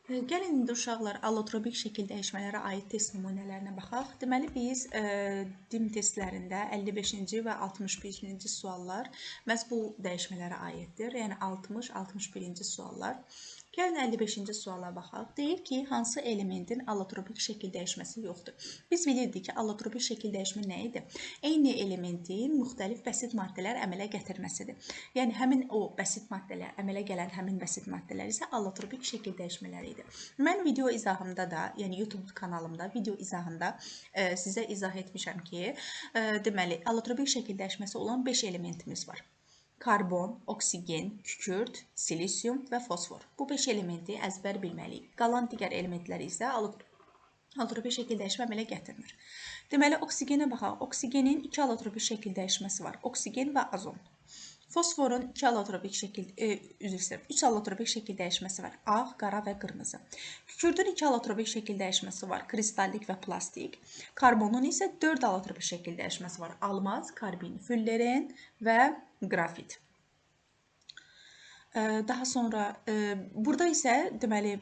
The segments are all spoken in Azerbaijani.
Gəlin indi uşaqlar allotropik şəkil dəyişmələrə aid test nümunələrinə baxaq. Deməli biz DİM testlərində 55-ci və 61-ci suallar məhz bu dəyişmələrə aiddir. Yəni 60, 61-ci suallar. Gəlin 55-ci suala baxaq. Deyir ki, hansı elementin allotropik şəkil dəyişməsi yoxdur? Biz bilirdik ki, allotropik şəkil dəyişmə nə idi? Eyni elementin müxtəlif bəsit maddələr əmələ gətirməsidir. Yəni həmin o bəsit maddələr, əmələ gələn həmin bəsit maddələr isə allotropik şəkil dəyişmələri idi. Mən video izahımda da, yəni YouTube kanalımda video izahında sizə izah etmişəm ki, deməli allotropik şəkil dəyişməsi olan 5 elementimiz var. Karbon, oksigen, kükürt, silisium və fosfor. Bu 5 elementi əzbər bilməliyik. Qalan digər elementlər isə allotropik şəkil dəyişmə əmələ gətirmir. Deməli, oksigenə baxaq. Oksigenin 2 allotropik şəkil dəyişməsi var. Oksigen və azon. Fosforun 2 allotropik şəkil, üzr istəyirəm, 3 allotropik şəkil dəyişməsi var. Ağ, qara və qırmızı. Kükürdün 2 allotropik şəkil dəyişməsi var. Kristallik və plastik. Karbonun isə 4 allotropik şəkil dəyişməsi var. Almaz, karbin, fülleren və qrafit. Daha sonra burada isə deməli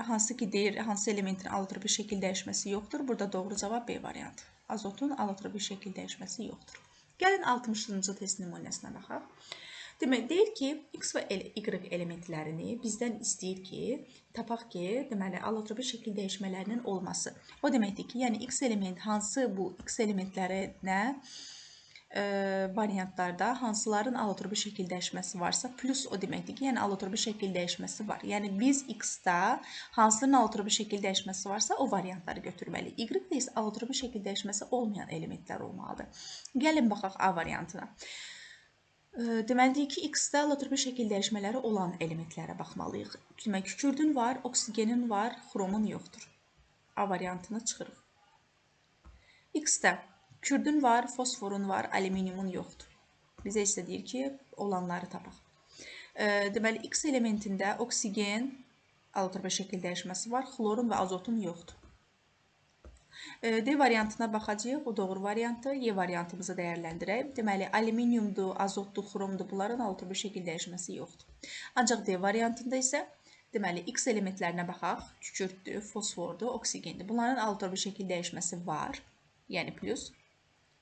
hansı ki deyir, hansı elementin allotropik şəkil dəyişməsi yoxdur. Burada doğru cavab B variantı. Azotun allotropik şəkil dəyişməsi yoxdur. Gəlin 60-cı test nümunəsinə baxaq. Demək, deyir ki, X və Y elementlərini bizdən istəyir ki, tapaq ki, deməli, allotropik şəkil dəyişmələrinin olması. O deməkdir ki, yəni X element hansı bu X elementlərinə variantlarda hansıların allotropik şəkil dəyişməsi varsa, plus o deməkdir ki, yəni allotropik şəkil dəyişməsi var. Yəni biz X-da hansının allotropik şəkil dəyişməsi varsa, o variantları götürməliyik. Y-də isə allotropik şəkil dəyişməsi olmayan elementlər olmalıdır. Gəlin baxaq A variantına. Deməli deyik ki, X-də allotropik şəkil dəyişmələri olan elementlərə baxmalıyıq. Demək, kükürdün var, oksigenin var, xromun yoxdur. A variantını çıxırıq. X-də kükürdün var, fosforun var, alüminiumun yoxdur. Bizə isə deyir ki, olanları tapaq. Deməli, X elementində oksigen allotropik şəkil dəyişməsi var, xlorun və azotun yoxdur. D variantına baxacağıq, o doğru variantdır. Y variantımızı dəyərləndirək. Deməli, alüminiumdur, azotdur, xromdur, bunların allotropik şəkil dəyişməsi yoxdur. Ancaq D variantında isə deməli, X elementlərinə baxaq. Kükürddür, fosfordur, oksigendir. Bunların allotropik şəkil dəyişməsi var, yəni plus.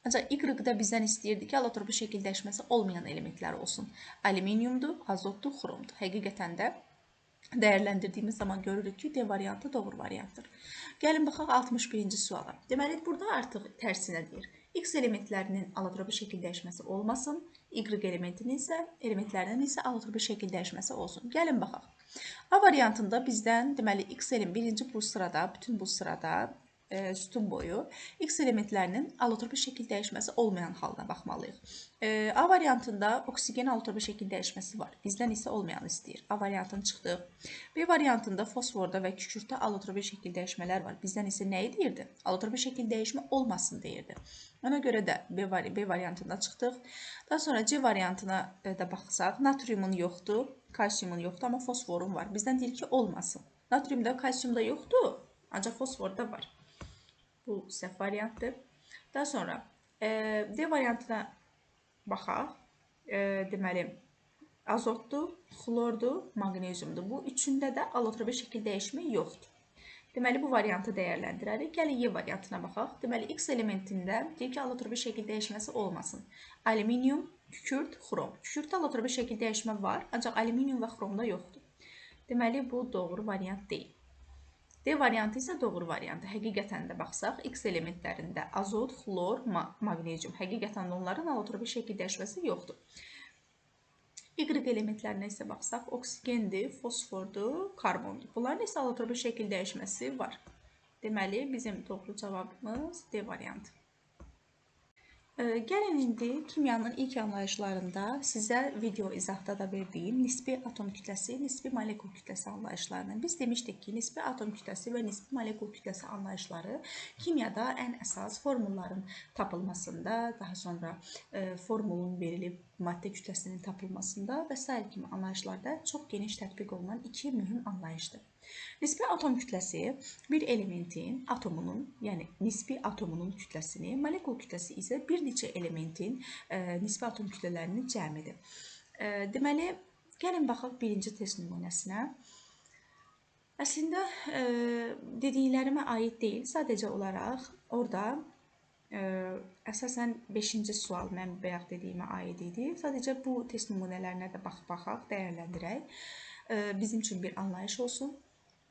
Ancaq Y-da bizdən istəyirdi ki, allotropik şəkil dəyişməsi olmayan elementlər olsun. Alüminiumdur, azotdur, xromdur. Həqiqətən də dəyərləndirdiyimiz zaman görürük ki, D variantı doğru variantdır. Gəlin baxaq 61-ci suala. Deməli, burada artıq tərsinə deyir. X elementlərinin allotropik şəkil dəyişməsi olmasın, Y elementinin isə, elementlərinin isə allotropik şəkil dəyişməsi olsun. Gəlin baxaq. A variantında bizdən, deməli, X element birinci bu sırada, bütün bu sırada, sütun boyu X elementlərinin allotropik şəkil dəyişməsi olmayan halına baxmalıyıq. A variantında oksigen allotropik şəkil dəyişməsi var. Bizdən isə olmayanı istəyir. A variantını çıxdıq. B variantında fosforda və kükürddə allotropik şəkil dəyişmələr var. Bizdən isə nəyi deyirdi? Allotropik şəkil dəyişmə olmasın deyirdi. Ona görə də B variantında çıxdıq. Daha sonra C variantına da baxsaq, natriumun yoxdur, kalsiumun yoxdur, amma fosforun var. Bizdən deyir ki, olmasın. Natriumda, kalsiumda yoxdur, ancaq fosforda var. Bu səhv variantdır. Daha sonra D variantına baxaq. Deməli, azotdur, xlordur, maqneziumdur. Bu üçündə də allotropik şəkil dəyişmə yoxdur. Deməli, bu variantı dəyərləndirərik. Gəlin Y variantına baxaq. Deməli, X elementində deyir ki, allotropik şəkil dəyişməsi olmasın. Alüminium, kükürt, xrom. Kükürddə allotropik şəkil dəyişmə var, ancaq alüminium və xromda yoxdur. Deməli, bu doğru variant deyil. D variantı isə doğru variantı. Həqiqətən də baxsaq, X elementlərində azot, xlor, maqnezium. Həqiqətən də onların allotropik şəkil dəyişməsi yoxdur. Y elementlərinə isə baxsaq, oksigendir, fosfordur, karbondur. Bunların isə allotropik şəkil dəyişməsi var. Deməli, bizim doğru cavabımız D variantı. Gəlin indi kimyanın ilk anlayışlarında sizə video izahda da verdiyim nisbi atom kütləsi, nisbi molekul kütləsi anlayışlarını. Biz demişdik ki, nisbi atom kütləsi və nisbi molekul kütləsi anlayışları kimyada ən əsas formulların tapılmasında, daha sonra formulun verilib maddə kütləsinin tapılmasında və sair kimi anlayışlarda çox geniş tətbiq olunan iki mühüm anlayışdır. Nisbi atom kütləsi bir elementin atomunun, yəni nisbi atomunun kütləsini, molekul kütləsi isə bir neçə elementin nisbi atom kütlələrinin cəmidir. Deməli, gəlin baxaq birinci test nümunəsinə. Əslində, dediklərimə aid deyil, sadəcə olaraq orada əsasən 5-ci sual mən bayaq dediyimə aid idi. Sadəcə bu test nümunələrinə də baxaq, dəyərləndirək. Bizim üçün bir anlayış olsun.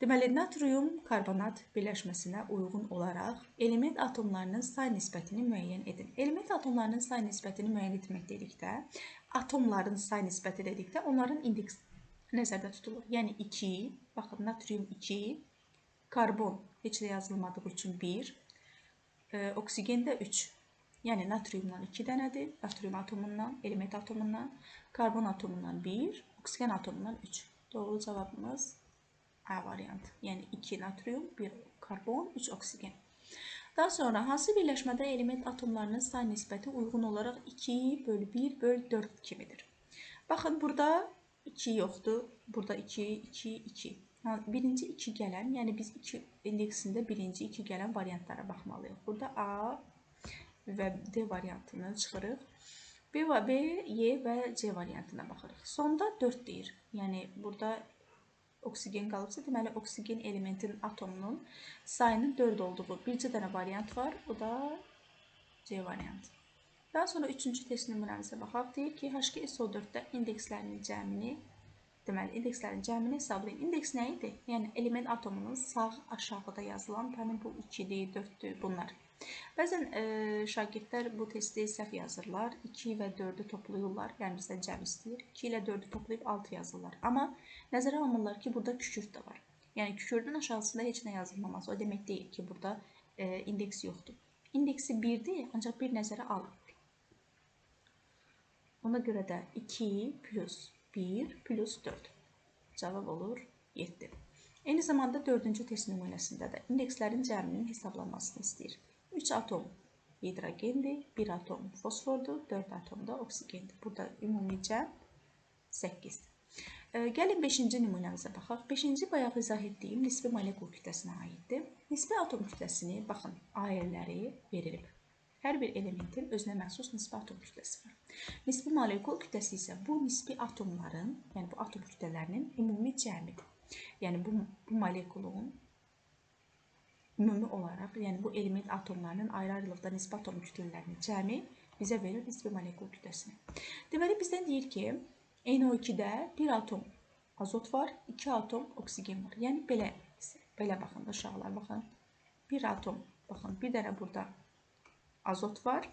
Deməli, natrium karbonat birləşməsinə uyğun olaraq element atomlarının say nisbətini müəyyən edin. Element atomlarının say nisbətini müəyyən etmək dedikdə, atomların say nisbəti dedikdə onların indeks nəzərdə tutulur. Yəni 2, baxın, natrium 2, karbon heç də yazılmadığı üçün 1, oksigen də 3. Yəni natriumdan 2 dənədir, natrium atomundan, element atomundan, karbon atomundan 1, oksigen atomundan 3. Doğru cavabımız A variantı. Yəni 2 natrium, 1 karbon, 3 oksigen. Daha sonra hansı birləşmədə element atomlarının say nisbəti uyğun olaraq 2 bölü 1 bölü 4 kimidir? Baxın, burada 2 yoxdur. Burada 2, 2, 2. Birinci 2 gələn, yəni biz 2 indeksində birinci 2 gələn variantlara baxmalıyıq. Burada A və D variantını çıxırıq. B, B, Y və C variantına baxırıq. Sonda 4 deyir. Yəni burada oksigen qalıbsa, deməli oksigen elementin atomunun sayının 4 olduğu bircə dənə variant var. O da C variantı. Daha sonra 3-cü test nümunəmizə baxaq. Deyir ki, H2SO4-də indekslərinin cəmini, deməli indekslərin cəmini hesablayın. İndeks nə idi? Yəni element atomunun sağ aşağıda yazılan, həmin bu 2-dir, 4-dür bunlar. Bəzən şagirdlər bu testi səhv yazırlar. 2 və 4-ü toplayırlar. Yəni bizdən cəm istəyir. 2 ilə 4-ü toplayıb 6 yazırlar. Amma nəzərə almırlar ki, burada kükürt də var. Yəni kükürdün aşağısında heç nə yazılmaması. O demək deyil ki, burada indeks yoxdur. İndeksi 1-dir, ancaq bir nəzərə alınmır. Ona görə də 2 plus 1 plus 4. Cavab olur 7. Eyni zamanda 4-cü test nümunəsində də indekslərin cəminin hesablanmasını istəyir. 3 atom hidrogendir, 1 atom fosfordur, 4 atom da oksigendir. Burada ümumi cəm 8-dir. Gəlin 5-ci nümunəmizə baxaq. 5-ci bayaq izah etdiyim nisbi molekul kütləsinə aiddir. Nisbi atom kütləsini, baxın, AR-ləri verilib. Hər bir elementin özünə məxsus nisbi atom kütləsi var. Nisbi molekul kütləsi isə bu nisbi atomların, yəni bu atom kütlələrinin ümumi cəmidir. Yəni bu molekulun ümumi olaraq, yəni bu element atomlarının ayrı-ayrılıqda nisbi atom kütlələrinin cəmi bizə verir nisbi molekul kütləsini. Deməli, bizdən deyir ki, NO2-də 1 atom azot var, 2 atom oksigen var. Yəni belə baxın, uşaqlar, baxın. 1 atom, baxın, bir dənə burada azot var.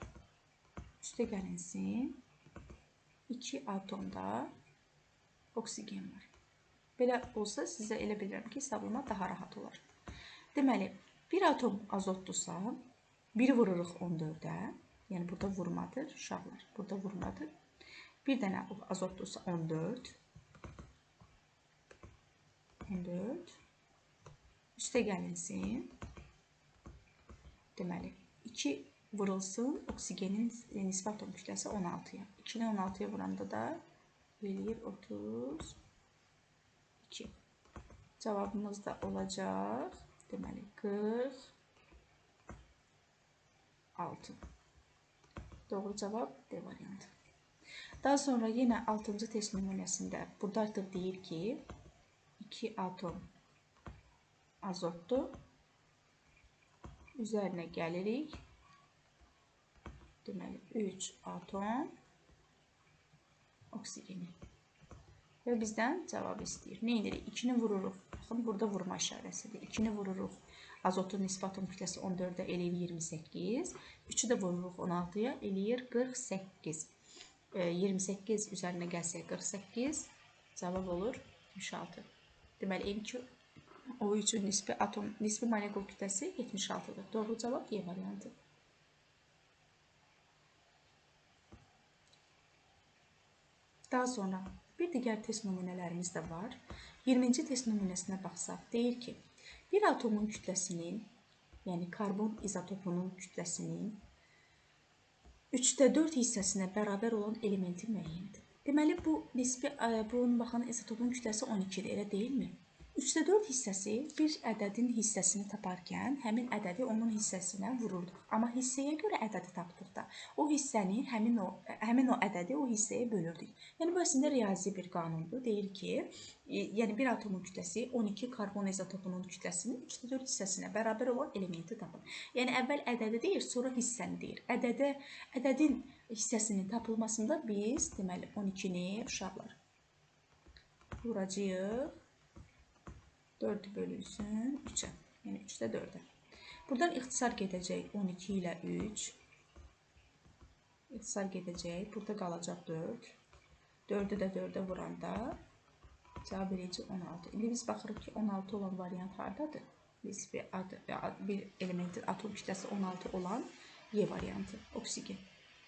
Üstə gəlinsin, 2 atomda oksigen var. Belə olsa sizə elə bilirəm ki, hesablama daha rahat olar. Deməli, 1 atom azotdursa, 1 vururuq 14-ə, yəni burada vurmadır, uşaqlar, burada vurmadır. Bir dənə azotdursa 14, 14, üstə gəlinsin, deməli, 2 vurulsun, oksigenin nisbi atom kütləsi 16-ya. 2-ni 16-ya vuranda da eləyir 32. Cavabımız da olacaq, deməli, 46. Doğru cavab D variantı. Daha sonra yenə 6-cı test nümunəsində burada artıq deyir ki, 2 atom azotdur. Üzərinə gəlirik. Deməli, 3 atom oksigeni. Və bizdən cavab istəyir. Nə edirik? 2-ni vururuq. Baxın, burada vurma işarəsidir. 2-ni vururuq. Azotun nisbi atom kütləsi 14-ə eləyir 28. 3-ü də vururuq 16-ya eləyir 48. 28 üzərinə gəlsək 48. Cavab olur 76. Deməli, N2O3-ün nisbi molekul kütləsi 76-dır. Doğru cavab Y variantı. Daha sonra bir digər test nümunələrimiz də var. 20-ci test nümunəsinə baxsaq, deyir ki, bir atomun kütləsinin, yəni karbon izotopunun kütləsinin 3/4 hissəsinə bərabər olan elementi müəyyən edin. Deməli, bu nisbi, bunun baxın, izotopun kütləsi 12-dir, elə deyilmi? 3-də 4 hissəsi bir ədədin hissəsini taparkən həmin ədədi onun hissəsinə vururduq. Amma hissəyə görə ədədi tapdıqda o hissəni həmin o ədədi o hissəyə bölürdük. Yəni bu əslində riyazi bir qanundur. Deyir ki, yəni bir atomun kütləsi 12 karbon izotopunun kütləsinin 3-də 4 hissəsinə bərabər olan elementi tapın. Yəni əvvəl ədədi deyir, sonra hissəni deyir. Ədədin hissəsinin tapılmasında biz deməli 12-ni uşaqlar vuracağıq. 4 bölünsün 3-ə. Yəni 3-də 4-ə. Buradan ixtisar gedəcək 12 ilə 3. İxtisar gedəcək. Burada qalacaq 4. 4-ü də 4-ə vuranda cavab eləyəcək 16. İndi biz baxırıq ki, 16 olan variant hardadır? Biz bir elementin atom kütləsi 16 olan Y variantı, oksigen.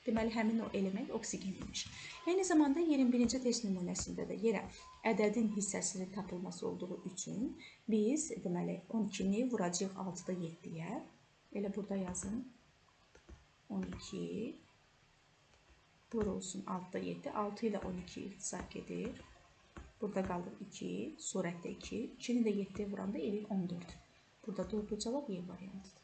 Deməli, həmin o element oksigen imiş. Eyni zamanda 21-ci test nümunəsində də yenə ədədin hissəsinin tapılması olduğu üçün biz deməli 12-ni vuracağıq 6-da 7-yə. Elə burada yazın. 12 vurulsun 6-da 7. 6 ilə 12 ixtisar gedir. Burada qalır 2, surətdə 2. 2-ni də 7-yə vuranda eləyir 14. Burada doğru cavab Y variantıdır.